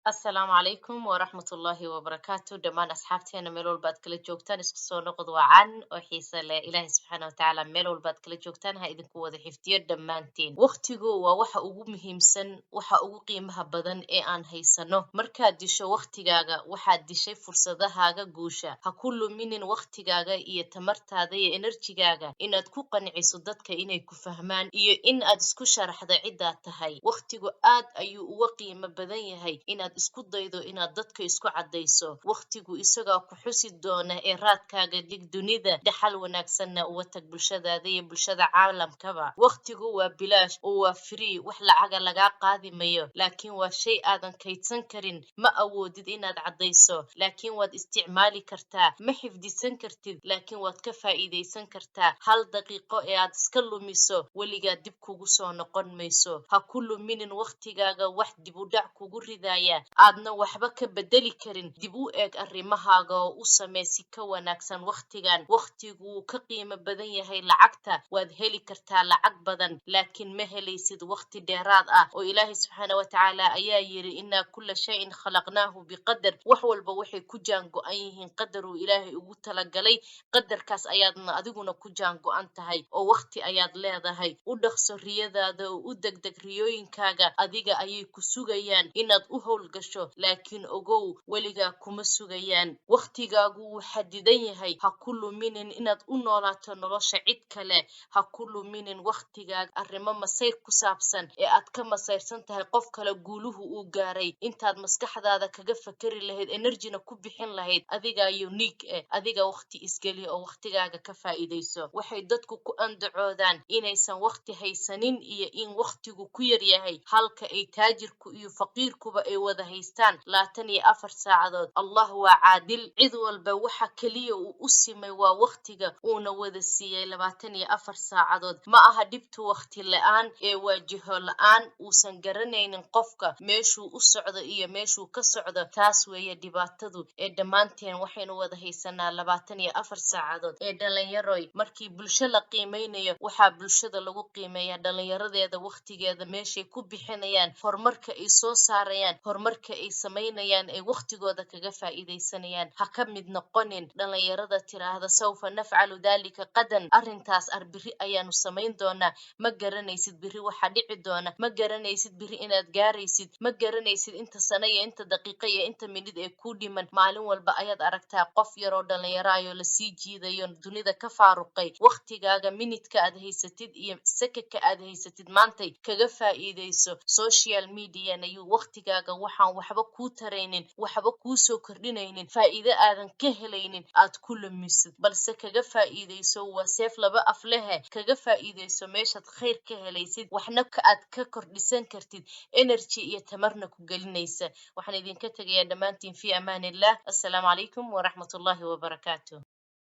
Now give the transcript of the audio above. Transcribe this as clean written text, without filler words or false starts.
Asalaamu calaykum waraxmatullaahi wabarakaatu. Dhammaan asxaabteena meel walba aad kala joogtaan, isku soo noqod wacan oo xiise leh. Ilaahay subxaana watacaala meel walba aad kala joogtaan ha idinku wada xifdiyo dhammaantiin. Waqtigu waa waxa ugu muhiimsan, waxa ugu qiimaha badan ee aan haysano. Markaad disho waqtigaaga, waxaad dishay fursadahaaga guusha. Ha ku luminin waqtigaaga iyo tamartaada iyo enerjigaaga inaad ku qanciso dadka inay ku fahmaan iyo in aad isku sharaxdo ciddaad tahay. Waqtigu aad ayuu uga qiimo badan yahay inaad isku daydo inaad dadka isku caddayso. Waqtigu isagaa ku xusi doona ee raadkaaga dhig dunida, dhaxal wanaagsanna uga tag bulshadaada iyo bulshada caalamkaba. Waqtigu waa bilaash oo waa free, wax lacaga lagaa qaadi mayo, laakiin waa shay aadan kaydsan karin. Ma awoodid inaad caddayso, laakiin waad isticmaali kartaa. Ma xifdisan kartid, laakiin waad ka faa'iidaysan kartaa. Hal daqiiqo ee aad iska lumiso weligaa dib kugu soo noqon mayso. Ha ku luminin waqtigaaga wax dib u dhac kugu ridaya aadna waxba ka bedeli karin. Dib u eeg arrimahaaga oo u samee si ka wanaagsan waqtigan. Waqtigu wuu ka qiimo badan yahay lacagta. Waad heli kartaa lacag badan, laakiin ma helaysid waqti dheeraad ah. Oo Ilaahay subxaana watacaala ayaa yiri: "Innaa kulla shayin khalaqnaahu biqadar." Wax walba waxay ku jaan go-an yihiin qadar uu Ilaahay ugu talagalay. Qadarkaas ayaadna adiguna ku jaan go-an tahay oo waqti ayaad leedahay. U dhaqso riyadaada oo u degdeg riyooyinkaaga. Adiga ayay ku sugayaan inaad u howlgasho, laakiin ogow, weligaa kuma sugayaan. Waqtigaagu wuu xadidan yahay. Ha ku luminin inaad u noolaato nolosha cid kale. Ha ku luminin waqtigaaga arrimo masayr ku saabsan ee aad ka masayrsan tahay qof kale guuluhu uu gaaray. Intaad maskaxdaada kaga fakari lahayd, energyna ku bixin lahayd, adigaa unique eh, adiga waqti isgeli oo waqtigaaga ka faa'iidayso. Waxay dadku ku andacoodaan inaysan waqti haysanin iyo in waqtigu ku yar yahay, halka ay taajirku iyo faqiirkuba ay wada haystaan 24 saacadood. Allah waa caadil. Cid walba waxa keliya uu u simay waa waqtiga, uuna wada siiyey 24 saacadood. Ma aha dhibtu waqti la-aan ee waa jiho la-aan uusan garanaynin qofka meeshuu u socdo iyo meeshuu ka socdo. Taas weeye dhibaatadu. Ee dhammaanteen waxaynu wada haysanaa 24 saacadood. Ee dhalinyaroy, markii bulsho la qiimeynayo, waxaa bulshada lagu qiimeeyaa dhalinyaradeeda waqtigeeda meeshay ku bixinayaan, horumarka ay soo saarayaan, horumarka ay samaynayaan, ay waqtigooda kaga faa'iidaysanayaan. Ha ka mid noqonin dhalinyarada tiraahda "Sawfa nafcalu daalika qadan", arrintaas ar biri ayaanu samayn doonaa. Ma garanaysid biri waxa dhici doona. Ma garanaysid biri inaad gaaraysid. Ma garanaysid inta sano iyo inta daqiiqo iyo inta minid ee kuu dhiman. Maalin walba ayaad aragtaa qof yaroo dhalinyaro ayoo lasii jiidayo, dunida ka faaruqay. Waqtigaaga, minidka aad haysatid iyo sakadka aad haysatid maantay kaga faa'iidayso. Social mediana yuu waqtigaaga waxaan waxba kuu taraynin, waxba kuu soo kordhinaynin, faa'iido aadan ka helaynin aad ku lumisid, balse kaga faa'iidayso. Waa seef laba af lehe. Kaga faa'iidayso meeshaad khayr ka helaysid, waxna aad ka kordhisan kartid, energy iyo tamarna ku gelinaysa. Waxaan idinka tegayaa dhammaantiin fi amaan illah. Assalaamu calaykum waraxmatullaahi wabarakaatu.